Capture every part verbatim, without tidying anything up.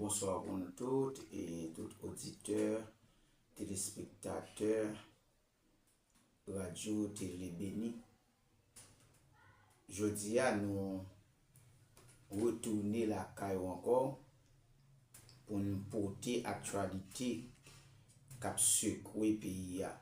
Bonswa pou nou tout e tout oditè, telespektatè Radyo Tele Beni. Jodi a, nou retounen lakay ou ankò pou n pote aktyalite k ap sekwe peyi a.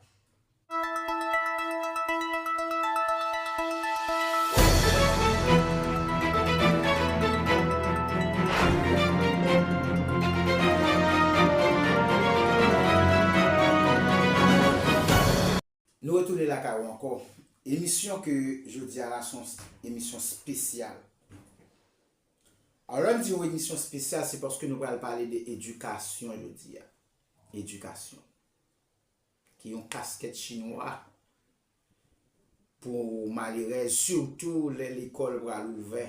Nou retounen lakay ou ankò. Emisyon ke jodi a la se yon emisyon espesyal. Alò, lè m di yon emisyon espesyal, se paske nou pral pale de edikasyon jodi a. Edikasyon. Ki yon kaskèt chinwa pou malerèz, sitou lè lekòl pral ouvè.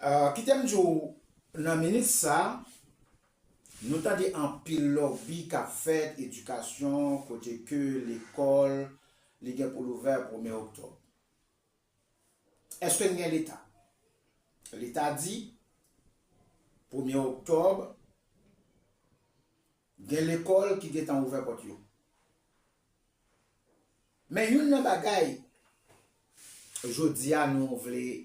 Ah, kite m di w, nan minit sa, nou tande anpil lòbi k ap fèt, edikasyon, kote ke lekòl, li gen pou l ouvè premye oktòb. Èske n gen Leta? Leta di, premye oktòb, gen lekòl ki gentan ouvè pòt yo. Men youn nan bagay, jodi a, nou vle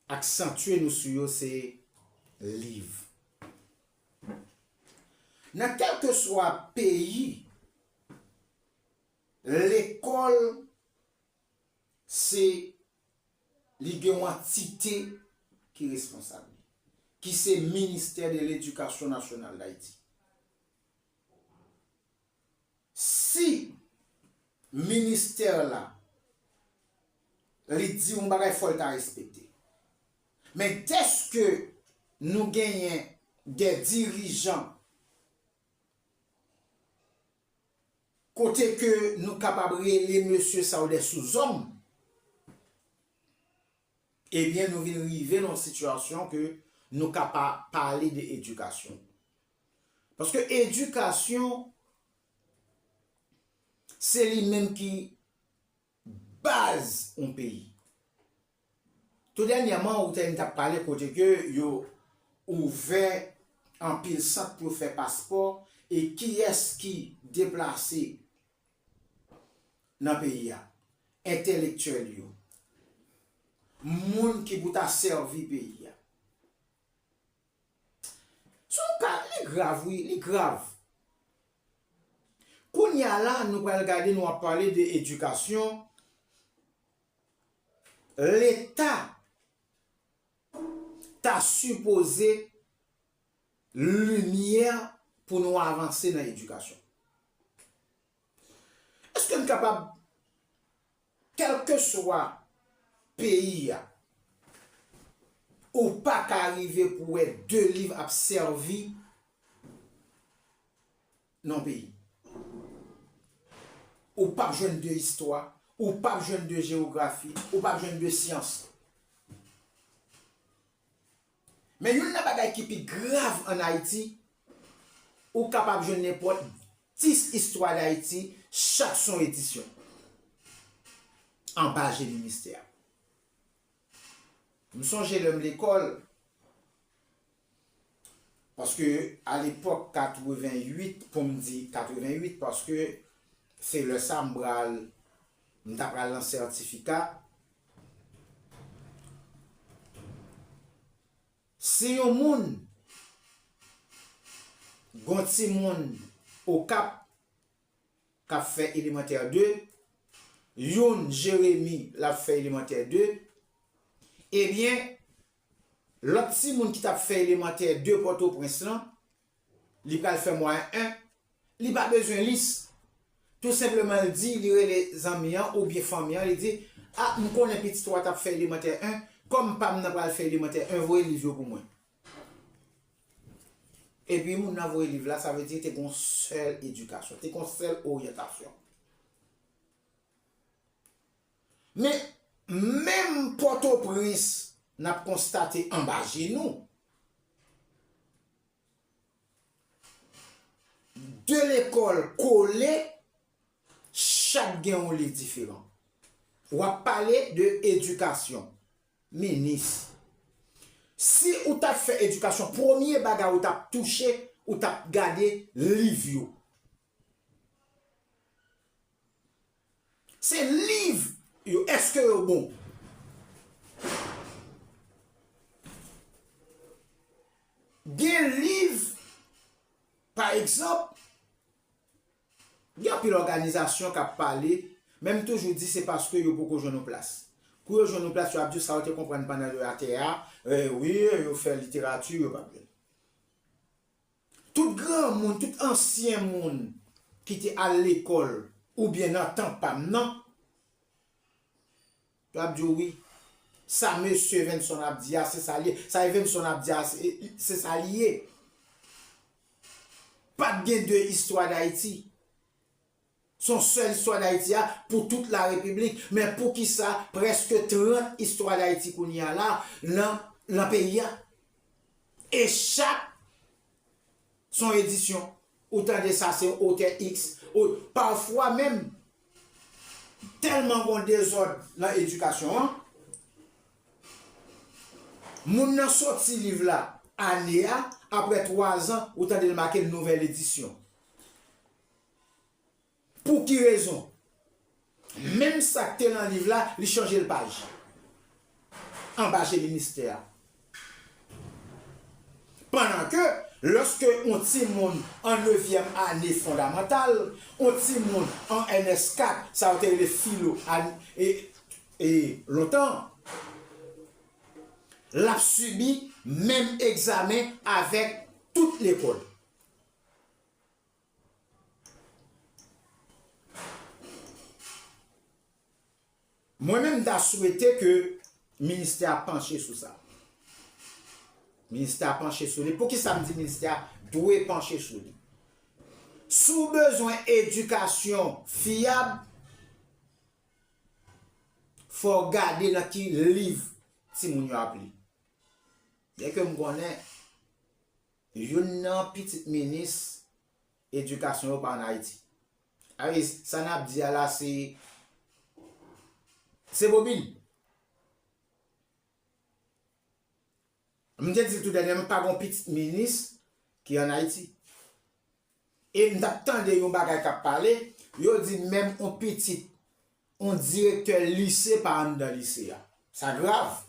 aksantye nou sou yo, se liv. Nan kèlkeswa peyi, lekòl, se, li gen yon antite ki responsab li, ki se Ministè de Ledikasyon Nasyonal d Ayiti. Si ministè la, li di yon bagay, fò l ta respekte. Men dèske nou genyen de dirijan kote ke nou kapab rele mesye sa yo de souzòm, ebyen, nou vin rive nan yon sitiyasyon ke nou ka pa pale de edikasyon. Paske edikasyon, se li menm ki baz yon peyi. Tou dènyèman, ou te, n t ap pale kote ke yo ouvè anpil sant pou yo fè paspò, e kiyès ki deplase nan peyi a? Entèlektyèl yo. Moun ki pou ta sèvi peyi a. Se yon ka, li grav, wi, li grav. Kounye a la, nou pral gade, nou ap pale de edikasyon. Leta ta sipoze limyè pou nou avanse nan edikasyon. Èske n kapab, kèlkeswa peyi a, ou pa ka rive pou wè de liv ap sèvi nan peyi? Ou p ap jwenn de istwa, ou p ap jwenn de jewografi, ou p ap jwenn de syans. Men youn nan bagay ki pi grav ann Ayiti, ou kapab jwenn nenpòt dis istwa d Ayiti, chak se yon edisyon anba je ministè a. M sonje lè m lekòl, paske alepòk katrevenn uit, pou m di katrevenn uit, paske se lè sa m pral, m ta pral nan sètifika. Si yon moun, gon timoun Okap k ap fè elemantè de, youn Jeremi l ap fè elemantè de, ebyen, lòt timoun ki t ap fè elemantè de Pòtoprens lan, li pral fè mwayen en, li pa bezwen lis. Tou senpleman, l di, li rele zanmi an oubyen fanmi an, li di, "A, m konnen pitit ou a t ap fè elemantè en, kòm pa m nan pral fè elemantè en, voye liv yo pou mwen." Epi moun nan voye liv la, sa vle di te gon sèl edikasyon, te gon sèl oryantasyon. Men, menm Pòtoprens, n ap konstate anba je nou, de lekòl kole, chak gen yon liv diferan. W ap pale de edikasyon, minis. Si ou t ap fè edikasyon, premye bagay ou t ap touche, ou t ap gade liv yo. Se liv yo, èske yo bon? Gen liv, pa egzanp, gen anpil òganizasyon k ap pale, men m toujou di se paske yo poko jwenn yon plas. Kou yo jwenn yon plas, yo ap di w sa yo te konprann pandan yo atè a, eh, wi, yo fè literati, yo p ap jwenn. Tout granmoun, tout ansyen moun ki te al lekòl oubyen nan tan pa m nan, yo ap di w wi, sa mesye Evenson ap di a, se sa l ye. Sa Evenson ap di a, se, se sa l ye. Pa t gen de istwa Dayiti. Se yon sèl istwa Dayiti a pou tout la repiblik. Men poukisa prèske trant istwa Dayiti kounye a la nan, nan peyi a? E chak se yon edisyon. Ou tande sa, se yon otè X. Ou, pafwa menm, tèlman gen dezòd nan edikasyon an, moun nan soti liv la ane a, apre twa zan, ou tande l make nouvèl edisyon. Pou ki rezon? Menm sa k te nan liv la, li chanje l paj. Anba je ministè a. Pandan ke, lòske yon timoun an nevyèm ane fondamantal, yon timoun an N S kat, sa yo te rele filo a, e, e, lontan, l ap sibi menm egzamen avèk tout lekòl. Mwen menm, m ta swete ke ministè a panche sou sa. Ministè a panche sou li. Poukisa m di ministè a dwe panche sou li? Si w bezwen edikasyon fiyab, fò w gade nan ki liv timoun yo ap li. Byenke m konnen youn nan pitit minis edikasyon yo pa ann Ayiti. Avis, sa n ap di a la, se, se bobin. M te di l tou dènyèman, pa gen yon pitit minis ki ann Ayiti. E m t ap tande yon bagay k ap pale, yo di menm yon pitit yon direktè lise pa anndan lise a. Sa grav.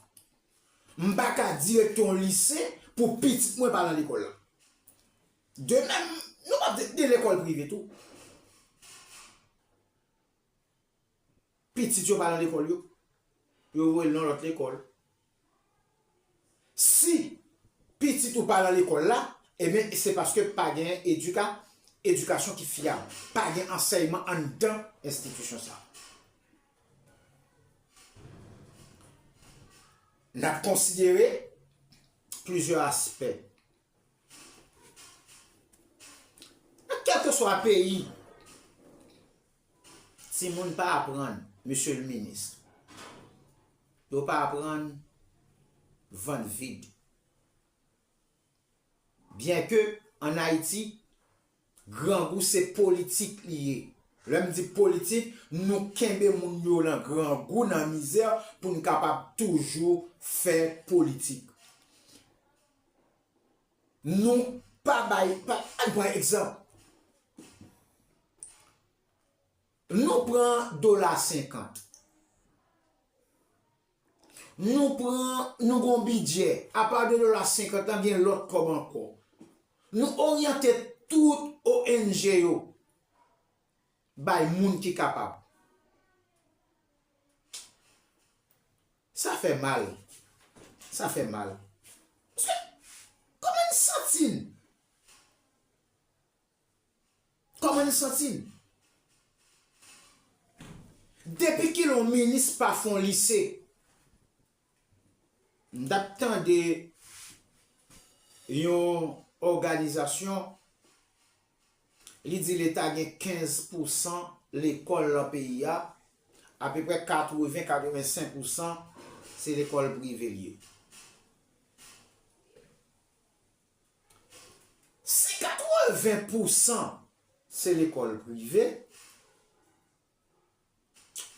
M pa ka direktè yon lise pou pitit mwen pa nan lekòl la. De menm, nou p ap di, gen lekòl prive tou. Pitit yo pa nan lekòl yo. Yo voye l nan lòt lekòl. Si pitit ou pa nan lekòl la, ebyen, se paske pa gen edika-, edikasyon ki fyab. Pa gen ansèyman anndan enstitisyon sa a. N ap konsidere plizyè aspè. Nan kèlkeswa peyi, timoun pa aprann, mesye le minis. Yo pa aprann vant vid. Byenke ann Ayiti, grangou se politik li ye. Lè m di politik, nou kenbe moun yo nan grangou, nan mizè, pou n kapab toujou fè politik. Nou pa bay, pa, ann pran egzanp. Nou pran dola senkant. Nou pran, nou gon bidjè. Apa de dola senkant lan, gen lòt kòb ankò. Nou oryante tout O N G yo bay moun ki kapab. Sa fè mal. Sa fè mal. Paske, kòman n santi n? Kòman n santi n? Depi kilè yon minis pa fè yon lise? M t ap tande yon òganizasyon, li di Leta gen kenz pousan lekòl nan peyi a, apeprè katreven, katrevensenk pousan se lekòl prive l ye. Si katreven pousan se lekòl prive,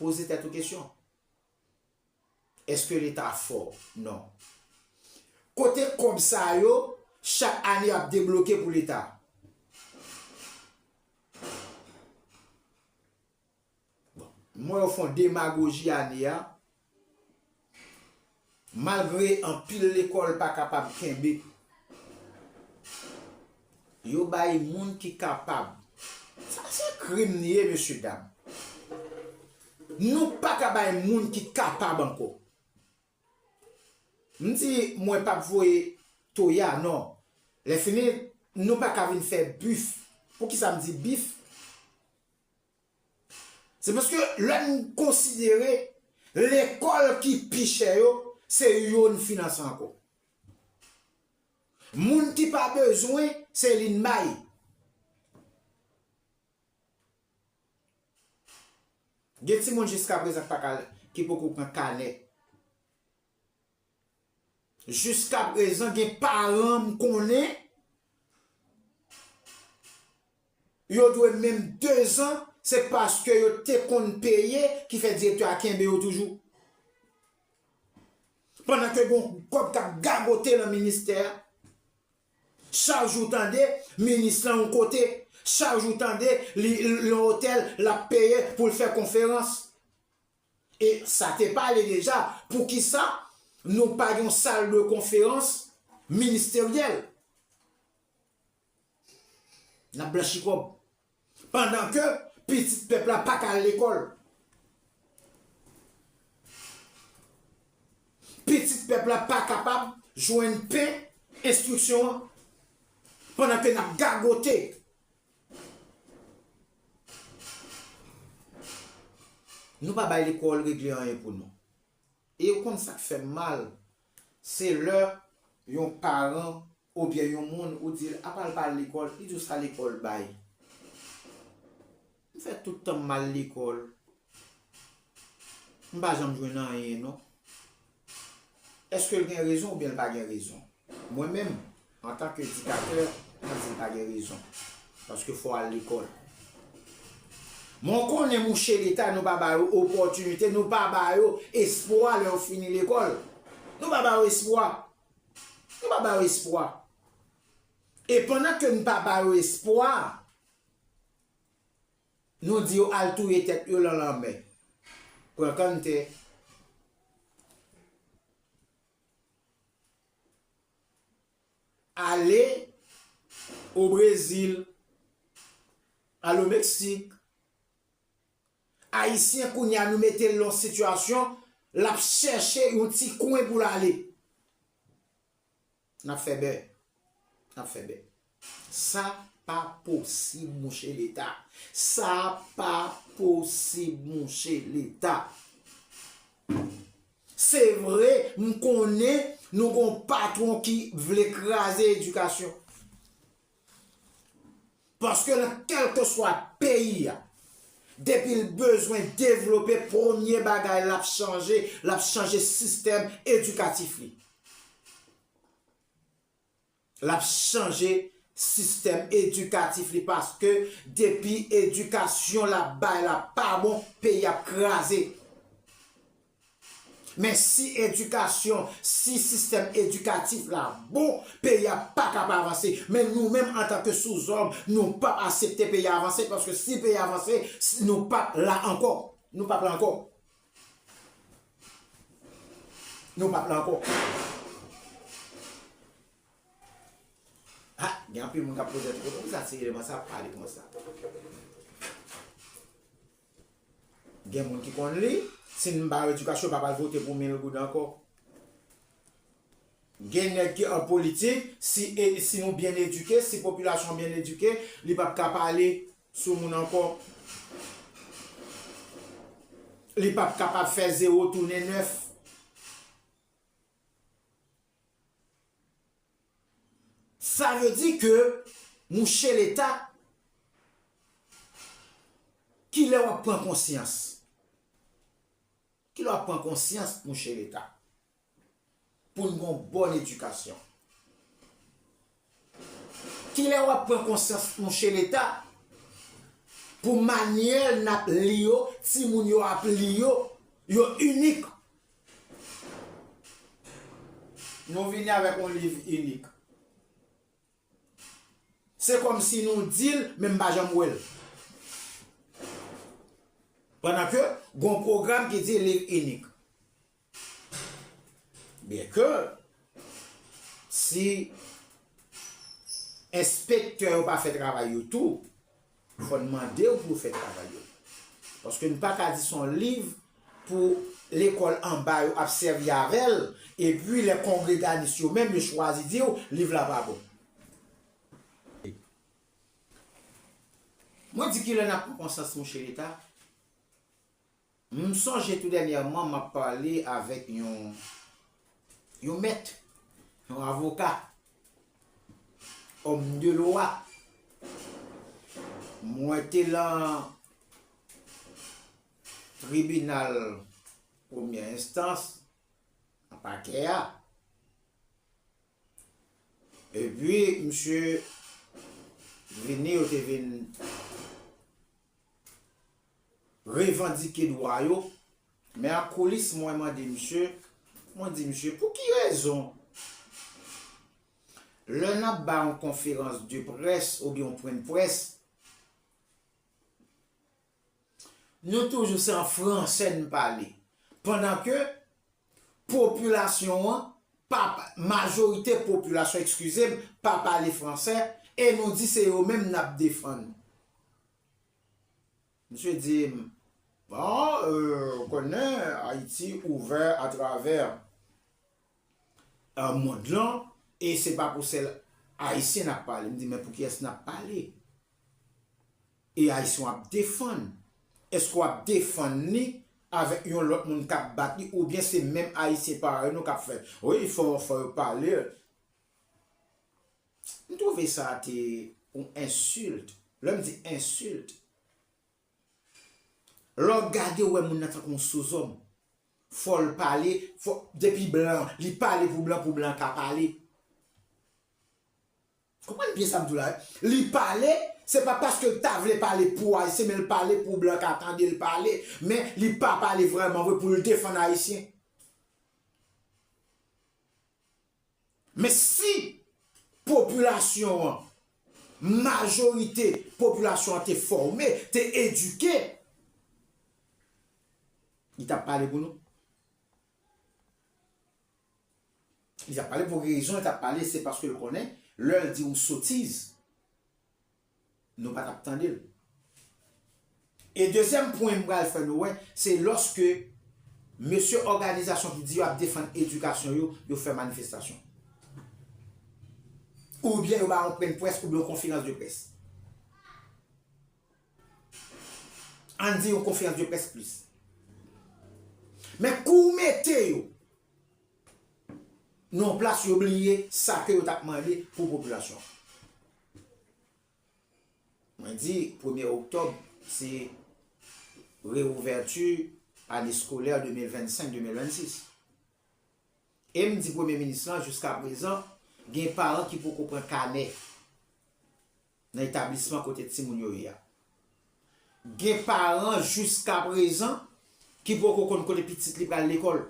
poze tèt ou kesyon. Èske Leta fò? Non. Kote kòb sa yo, chak ane ap debloke pou Leta? Bon, m wè yo fè yon demagoji ane a. Malgre anpil lekòl pa kapab kenbe, yo bay moun ki kapab. Sa se krim li ye, mesye dam. Nou pa ka bay moun ki kapab ankò. M di mwen p ap voye toya, non. Lè fini, nou pa ka vin fè bif. Poukisa m di bif? Se paske lè n konsidere lekòl ki pi chè yo, se yo n finanse ankò. Moun ki pa bezwen, se li n bay. Gen timoun jiskaprezan k pa ka, ki poko pran kanè. Jiskaprezan, gen paran m konnen, yo dwe menm dezan, se paske yo te konn peye, ki fè direktè a kenbe yo toujou. Pandan ke gen yon kòb k ap gagote nan ministè a, chak jou w tande minis lan yon kote, chak jou w tande li, li yon otèl, l ap peye pou l fè konferans. E sa te pale deja, poukisa nou pa gen yon sal de konferans ministeryèl? N ap blanchi kòb. Pandan ke pitit pèp la pa ka al lekòl. Pitit pèp la pa kapab jwenn pen enstriksyon an. Pandan ke n ap gagote. Nou pa bay lekòl regle anyen pou nou. E ou konn sa k fè m mal? Se lè yon paran oubyen yon moun ou di l apa l pa al lekòl, li di w sa lekòl bay. M fè tout tan m al lekòl. M pa janm jwenn anyen, non. Èske l gen rezon oubyen l pa gen rezon? Mwen menm, antanke edikatè, m ap di l pa gen rezon. Paske fò w al lekòl. Men w konnen mouche Leta, nou pa ba yo opòtinite, nou pa ba yo espwa lè yo fini lekòl. Nou pa ba yo espwa. Nou pa ba yo espwa. E pandan ke n pa ba yo espwa, nou di yo al touye tèt yo lan lanmè. Pran kanntè. Ale o Brezil, al o Meksik. Ayisyen kounye a nou mete l nan yon sitiyasyon, l ap chèche yon ti kwen pou l ale. N ap fè bè. N ap fè bè. Sa pa posib, mouche Leta. Sa pa posib, mouche Leta. Se vre, m konnen nou gon patwon ki vle kraze edikasyon. Paske nan kèlkeswa peyi a, depi l bezwen devlope, premye bagay l ap chanje, l ap chanje sistèm edikatif li. L ap chanje sistèm edikatif li paske depi edikasyon l ap bay la pa bon, peyi ap kraze. Men si edikasyon, si sistèm edikatif la bon, peyi a pa ka pa avanse. Men nou menm antanke souzòm, nou p ap aksepte peyi a avanse paske si peyi a avanse, s- nou p ap la ankò. Nou p ap la ankò. Nou p ap la ankò. Ha, gen anpil moun k ap poze tèt yo, poukisa ti eleman sa ap pale konsa? Gen moun ki konn li, si n ba yo edikasyon, yo pa pral vote pou mil goud ankò. Gen nèg ki an politik, si, e, si nou byen edike, si popilasyon an byen edike, li p ap ka pale sou moun ankò. Li p ap kapab fè zewo tounen nèf. Sa vle di ke, mouche Leta, kilè w ap pran konsyans? Kilè w ap pran konsyans, mouche Leta, pou n gen yon bòn edikasyon? Kilè w ap pran konsyans, mouche Leta, pou manyèl n ap li yo, timoun yo ap li yo, yo inik? Nou vini avèk yon liv inik. Se kòmsi nou di l, men m pa janm wè l. Pandan ke gon pwogram ki di liv inik. Byenke, si enspektè yo pa fè travay yo tou, fò n mande yo pou yo fè travay yo. Paske n pa ka di se yon liv pou lekòl anba yo ap sèvi avè l, epi lè kongreganis yo menm yo chwazi di w liv la pa bon. Mwen di kilè n ap pran konsyans, monchè Leta? M sonje tou dènyèman m ap pale avèk yon, yon mèt, yon avoka, homme de loi. Mwen te lan tribinal premyè enstans, nan pakè a. Epi, misye vini, yo te vin revandike dwa yo. Men an koulis, mwen mande misye, mwen di misye, pou ki rezon, lè n ap bay yon konferans de près oubyen yon pwen de près, nou toujou se an fransè n pale. Pandan ke popilasyon an, pa, majorite popilasyon, eskize m, pa pale fransè, e nou di se yo menm n ap defann. Misye di m, bon, euh, ou konnen, Ayiti ouvè atravè, euh, mond lan, e se pa pou sèl Ayisyen n ap pale. M di, men pou kiyès n ap pale? E Ayisyen w ap defann? Èske w ap defann li avèk yon lòt moun k ap bat li, oubyen se menm Ayisyen parèy nou k ap fè, wi, fò, fò yo pale? M twouve sa te yon ensilt. Lè m di ensilt, lè w gade, w wè moun nan tankou yon souzòm. Fò l pale, fò, depi blan, li pale pou blan, pou blan ka pale. Konprann byen sa m di w la, wi. Li pale, se pa paske l ta vle pale pou Ayisyen, men l pale pou blan ka tande l pale, men li pa pale vrèman vre pou l defann Ayisyen. Men si popilasyon an, majorite popilasyon an te fòme, te edike, li t ap pale pou nou. Li t ap pale pou rezon, li t ap pale, se paske l konnen, lè l di yon sotiz, nou pa t ap tande l. E dezyèm pwen m pral fè nou wè, se lòske mesye òganizasyon ki di yo ap defann edikasyon yo, yo fè manifestasyon. Oubyen yo ba yon pwen de près, oubyen yon konferans de près. Ann di yon konferans de près plis. Men kou w mete yo nan yon plas, yo bliye sa ke yo t ap mande pou popilasyon an. Mwen di, premye oktòb, se reouvèti ane eskolè de mil vennsenk, de mil vennsis. E m di premye minis lan, jiskaprezan, gen paran ki poko pran kanè nan etablisman kote timoun yo ye a. Gen paran jiskaprezan ki poko konn kote pitit li pral lekòl,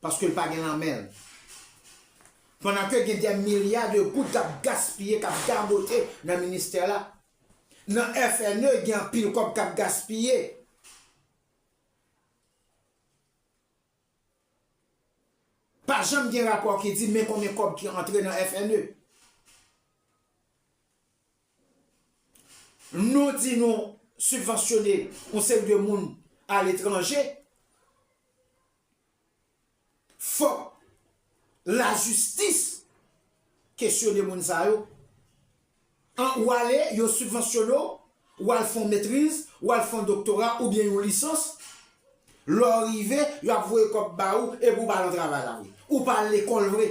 paske l pa gen nan men l. Pandan ke gen dè milya de goud k ap gaspiye, k ap gagote nan ministè la. Nan F N E, gen anpil kòb k ap gaspiye. Pa janm gen rapò ki di men konbyen kòb ki antre nan F N E. Nou di nou sibvansyone yon seri de moun aletranje. Fòk lajistis kesyone moun sa yo. An, ou ale, yo sibvansyone w, ou al fè yon metriz, ou al fè yon doktora oubyen yon lisans. Lè w rive, y ap voye kòb ba ou epi w pa nan travay la vre. Ou pa al lekòl vre.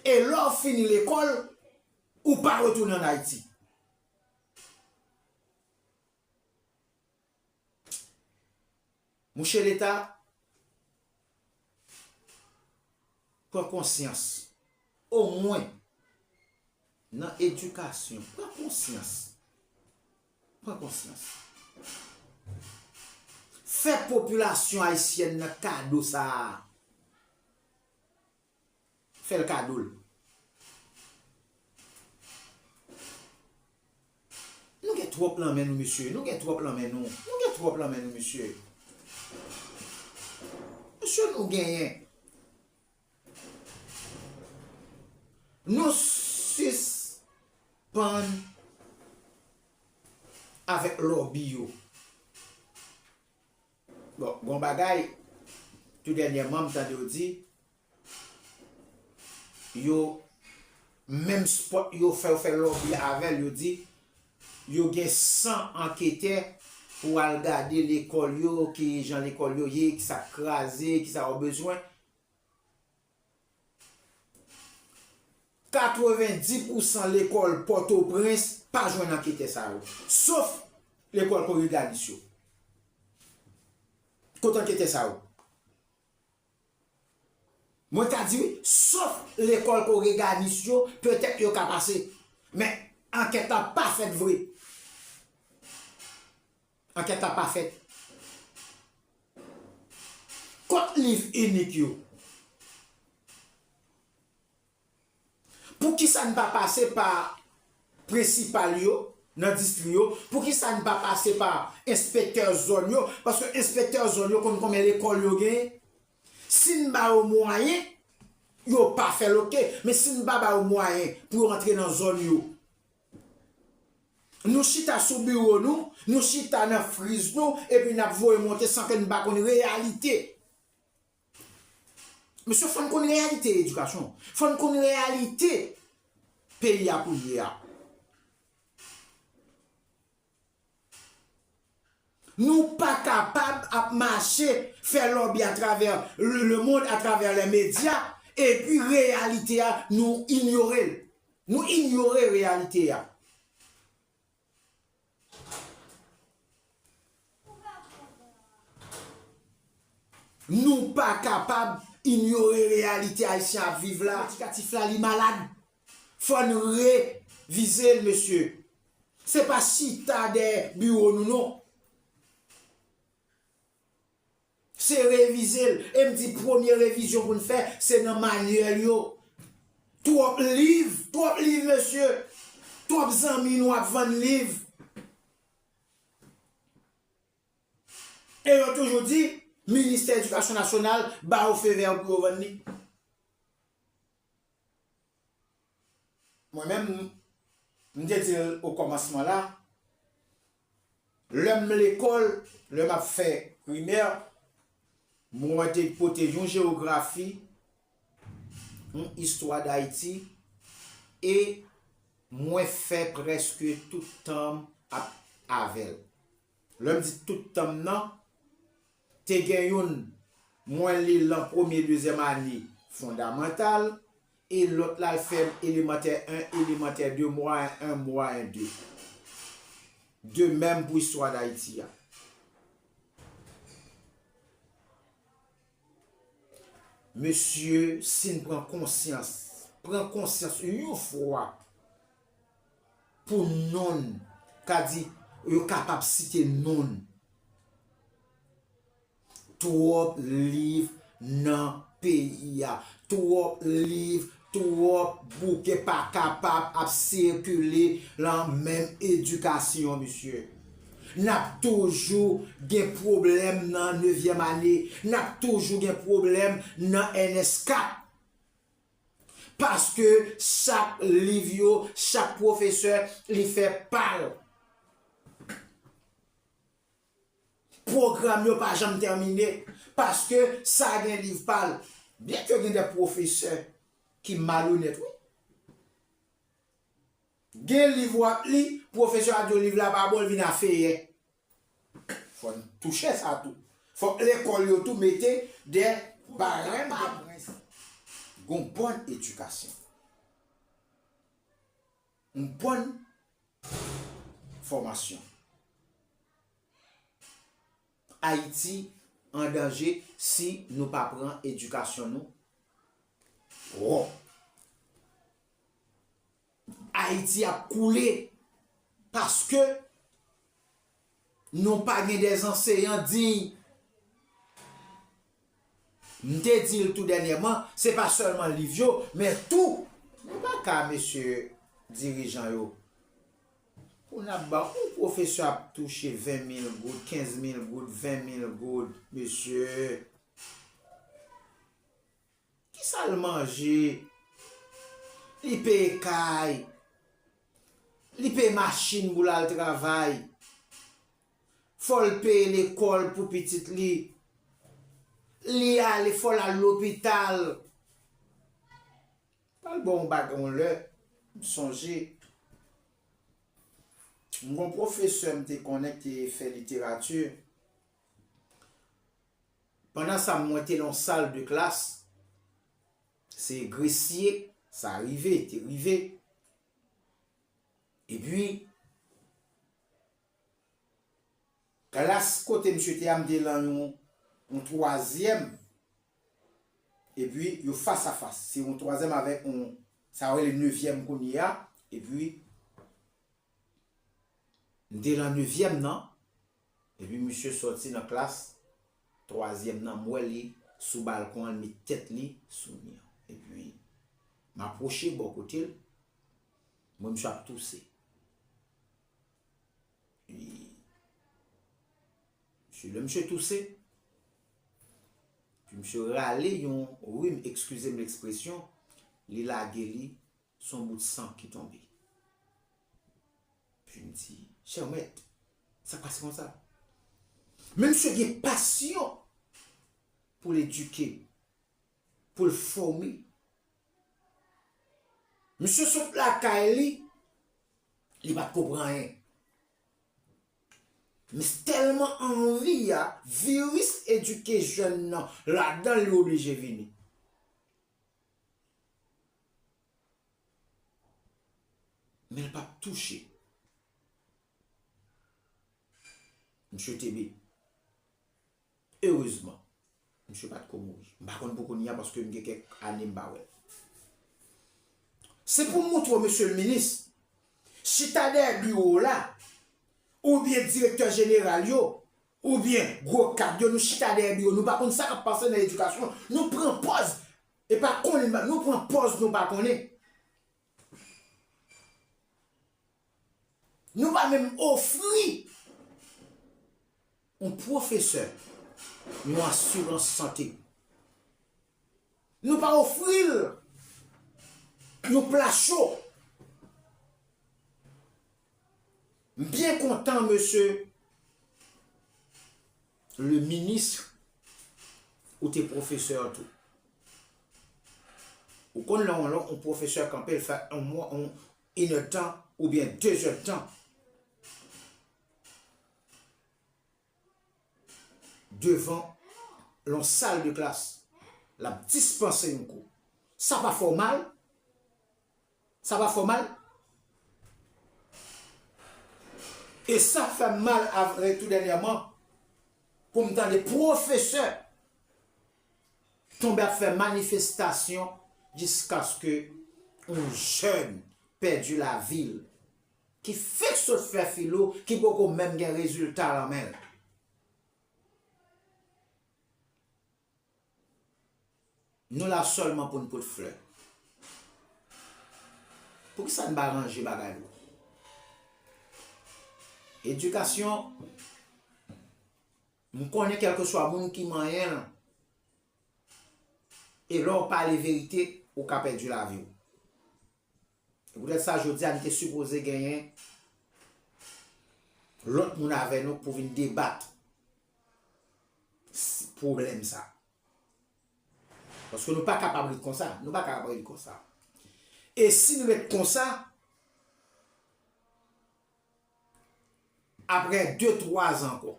E lè w fini lekòl, ou pa retounen ann Ayiti. Monchè Leta, pran konsyans. Omwen, nan edikasyon, pran konsyans. Pran konsyans. Fè popilasyon ayisyèn nan kado sa a. fè l kado l. Nou gen twòp nan men nou, mesye. Nou gen twòp nan men nou. Nou gen twòp nan men nou, mesye. Mesye, nou genyen. Nou sispann avèk lòbi yo. Bon, gon bagay, tou dènyèman, m tande yo di, yo, menm spòt yo fè, yo fè lòbi avè l, yo di, yo gen san anketè pou al gade lekòl yo, ki jan lekòl yo ye, ki sa k kraze, ki sa yo bezwen. Katrevendi pousan lekòl Pòtoprens pa jwenn anketè sa yo. Sof lekòl Koreganis yo. Kote anketè sa yo? Mwen ka di wi, sof lekòl Koreganis yo, petèt yo ka pase. Men, ankèt la pa fèt vre. Ankèt la pa fèt. Kot liv inik yo? Poukisa n pa pase pa prensipal yo nan distri yo? Poukisa n pa pase pa enspektè zòn yo? Paske enspektè zòn yo konn konbyen lekòl yo genyen. Si n ba yo mwayen, yo pa fè l, oke. Men si n pa ba yo mwayen pou yo antre nan zòn yo, nou chita sou biwo nou, nou chita nan friz nou, epi n ap voye monte san ke n pa konn reyalite. Mesye, fò n konn reyalite edikasyon. Fò n konn reyalite peyi a kounye a. Nou pa kapab ap mache, fè lòbi atravè le, le mond, atravè lè medya, epi reyalite a, nou inyore l. Nou inyore reyalite a. Nou pa kapab inyore reyalite ayisyen ap viv la. Edikatif la, li malad. Fò n revize l, mesye. Se pa chita dèyè biwo nou, non. Se revize l. E m di premye revizyon pou n fè, se nan manyèl yo. Twòp liv, twòp liv, mesye. Twòp zanmi nou ap vann liv. E yo toujou di, Ministè Edikasyon Nasyonal ba yo fe vè pou yo vann li. Mwen menm, m te di l okòmansman la, lè m lekòl, lè m ap fè primè, mwen te pote yon jewografi, yon istwa Dayiti, e mwen fè prèske tout tan m ap avè l. Lè m di tout tan m nan, te gen youn, mwen li l nan premye, dezyèm ane fondamantal, e lòt la l fè m elemantè en, elemantè de, mwayen en, mwayen de. De menm pou istwa Dayiti a. Mesye, si n pran konsyans, pran konsyans yon fwa pou non n, ka di, yo kapab site non n. Twòp liv nan peyi a. Twòp liv, twòp bouke pa kapab ap sikile nan menm edikasyon, mesye. N ap toujou gen pwoblèm nan nevyèm ane. N ap toujou gen pwoblèm nan N S kat. Paske chak liv yo, chak pwofesè, li fè pa l. Pwogram yo pa janm tèmine, paske sa gen liv pa l. Byenke gen de pwofesè ki malonèt, wi. Gen liv w ap li, pwofesè a di w liv la pa bon, l vin afeye. Fò n touche sa tou. Fòk lekòl yo tou mete de barèm de prensip. Gon bòn edikasyon. Yon bòn fòmasyon. Ayiti an danje si nou pa pran edikasyon nou wò. Ayiti ap koule paske nou pa gen de anseyan diy. M te di l tou dènyèman, se pa sèlman liv yo, men tou. Nou pa ka, mesye dirijan yo, pou n ap ba yon pwofesè ap touche ven mil goud, kenz mil goud, ven mil goud, mesye. Kisa l manje? Li peye kay. Li peye machin pou l al travay. Fò l peye lekòl pou pitit li. Li ale, fò l al lopital. Pral ba w yon bagay yon lè, m sonje, m gon pwofesè m te konnen ki te fè literati. Pandan sa, mwen te nan yon sal de klas, se Gresye, sa rive, te rive. Epi, klas kote misye te a, m te lan yon, yon twazyèm. Epi, yo fas a fas. Se yon twazyèm avèk yon, sa yo rele nevyèm kounye a. Epi, m te lan nevyèm nan. Epi, misye sòti nan klas twazyèm nan. M wè li sou balkon an, li met tèt li sou mi an. Epi, m apwoche bò kote l. M wè misye ap touse. Li, misye, lè misye touse, epi misye rale yon rim, eskize m lekspresyon, li lage li, se yon bout san ki tonbe. Epi m di, chè mèt, sa k pase konsa? Men misye gen pasyon pou l edike, pou l fòme. Misye sot lakay li, li pa t ko pran anyen. Men tèlman anvi a, viris edike jèn nan ladan l, li oblije vini. Men l p ap touche. Misye te beni. Erezman, misye pa t ko mouri. M pa konn pou kounye a paske m gen kèk ane m pa wè l. Se pou m montre w, mesye le minis, chita dèyè biwo w la, oubyen direktè jeneral yo, oubyen gwo kad yo, nou chita dèyè biwo, nou pa konn sa k ap pase nan edikasyon. Nou pran pòz, e pa konnen, nou pran pòz nou pa konnen. Nou pa menm ofri yon pwofesè yon asirans sante. Nou pa ofri l yon pla cho. M byen kontan, mesye le minis, ou te pwofesè tou. Ou konn lè yon, lè yon pwofesè kanpe, l fè yon mwa, yon, inèdtan oubyen dezèdtan devan yon sal de klas, l ap dispanse yon kou. Sa pa fè w mal? Sa pa fè w mal? E sa fè m mal avre tou dènyèman, pou m tande pwofesè tonbe ap fè manifestasyon jiskaske yon jèn pèdi lavi l, ki fenk sot fè filo, ki poko menm gen rezilta lan men l. Nou la sèlman pou n pot flè. Poukisa n pa ranje bagay yo? Edikasyon, m konnen kèlkeswa moun ki manyen l, e lè w pale verite, ou ka pèdi lavi w. E poutèt sa, jodi a, n te sipoze genyen lòt moun avè nou pou vin debat s-, pwoblèm sa. Paske nou pa kapab ret konsa. Nou pa kapab ret konsa. E si n ret konsa, apre de, twa zan ankò,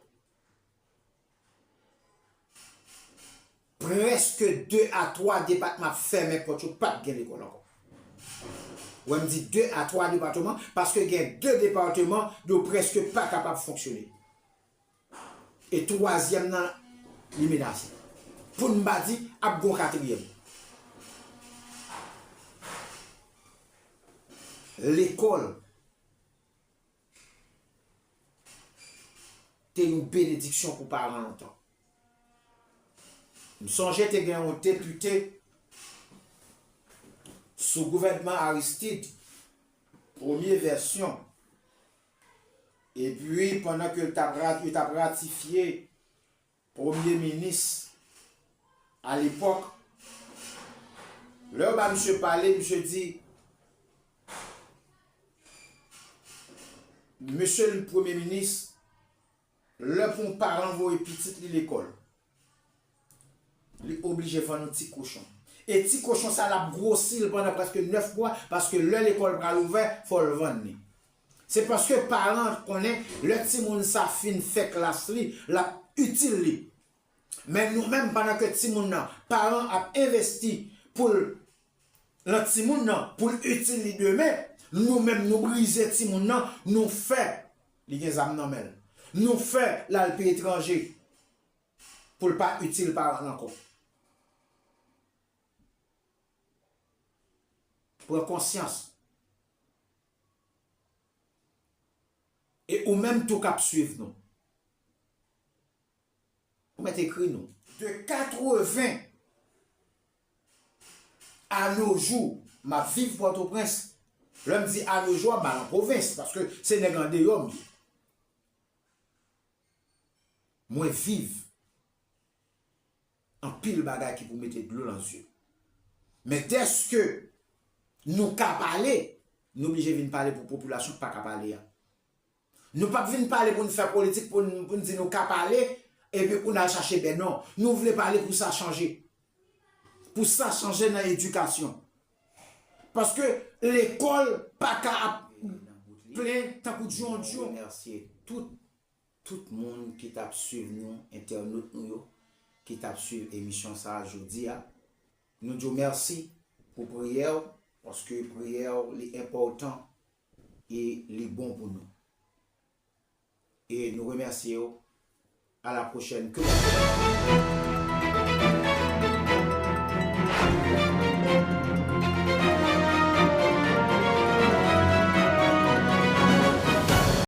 prèske de a twa depatman ap fèmen pòt yo, p ap gen lekòl ankò. Wè, m di de a twa depatman, paske gen de depatman yo prèske pa kapab fonksyone. E twazyèm nan, li menase. Pou n pa di, ap gon katriyèm. Lekòl te yon benediksyon pou paran lontan. M sonje te gen yon depite sou gouvènman Aristide, premye vèsyon. Epi, pandan ke l t ap ra-, yo t ap ratifye premye minis alepòk, lè yo ba misye pale, misye di, Mesye l premye minis, lè pou yon paran voye pitit li lekòl, li oblije vann yon ti kochon. E ti kochon sa l ap gwosi l pandan prèske nèf mwa, paske lè lekòl pral ouvè, fò l vann li. Se paske paran an konnen lè timoun sa fin fè klas li, l ap itil li. Men nou menm, pandan ke timoun nan, paran ap envesti pou l, nan timoun nan, pou l itil li demen, nou menm nou brize timoun nan, nou fè li gen zam nan men l. Nou fè l al peyi etranje pou l pa itil paran l ankò. Pran konsyans. E ou menm tou k ap swiv nou, ou mèt ekri nou. De katreven à nos jours, m ap viv Pòtoprens. Lè m di à nos jours, m al an pwovens, paske se nèg andeyò m ye. Mwen viv anpil bagay ki pou mete dlo nan zye. Men dèske nou ka pale, nou oblije vin pale pou popilasyon k pa ka pale a. Nou p ap vin pale pou n fè politik, pou n, pou n di nou ka pale, epi pou n al chache bè. Non, nou vle pale pou sa chanje. Pou sa chanje nan edikasyon. Paske lekòl pa ka ap plen tankou djondjon. Remèsye tout, tout moun ki t ap swiv nou, entènot nou yo, ki t ap swiv emisyon sa a jodi a. Nou di w mèsi pou priyè w, paske priyè w li enpòtan e li bon pou nou. E nou remèsye w. À la prochaine. Ke Bondye beni w.